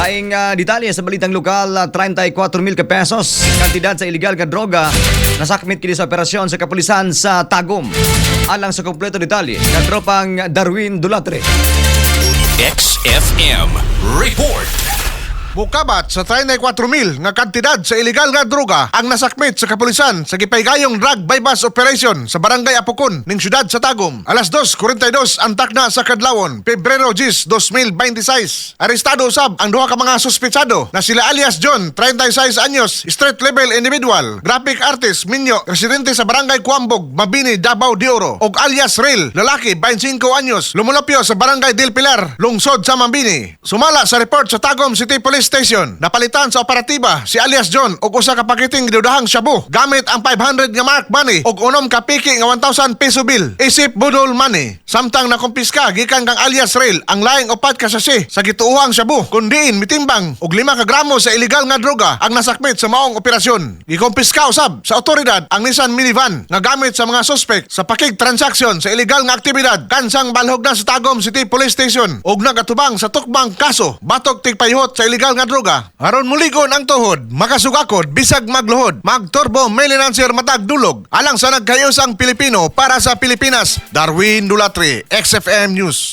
Laing detalye sa balitang lokal, 34 mil ka pesos kantidad sa ilegal nga droga nasakmit kini sa operasyon sa kapulisan sa Tagum. Alang sa kompleto detalye, katropang Darwin Dulatre. XFM Report. Mukabat sa 34,000 nga kantidad sa ilegal nga droga ang nasakmit sa kapulisan sa gipaygayong drug buy-bust operation sa Barangay Apokon ning syudad sa Tagum. Alas 2:42 ang takna sa kadlawon, Pebrero 10, 2026. Arestado usab ang duha ka mga suspetsado na sila alias John, 36 anyos, street level individual, graphic artist, minyo, residente sa Barangay Kuambog, Mabini, Davao de Oro, og alias Rail, lalaki, 25 anyos, lumulupyo sa Barangay Del Pilar, lungsod sa Mabini. Sumala sa report sa Tagum City Police Station, napalitan sa operatiba si alias John og usa ka paketing gidudahang shabu gamit ang 500 nga mark money og 6 ka piki nga 1,000 peso bill isip budol money. Samtang nakumpiska gikan kang alias Rail ang laing upat ka sachet sa gituohang shabu kun diin mitimbang og 5 ka gramo sa ilegal nga droga ang nasakmit sa maong operasyon. Gikumpiska usab sa otoridad ang Nissan minivan nga gamit sa mga suspect sa pakig-transaksyon sa ilegal nga aktibidad, kansang balhog na sa Tagum City Police Station og nagatubang sa tukbang kaso batok tigpayhot sa ilegal nga droga. Aron muligon ang tuhod, makasugakod bisag magluhod, magturbo melinancer matag dulog alang sa nagkayosang Pilipino para sa Pilipinas. Darwin Dulatre, XFM News.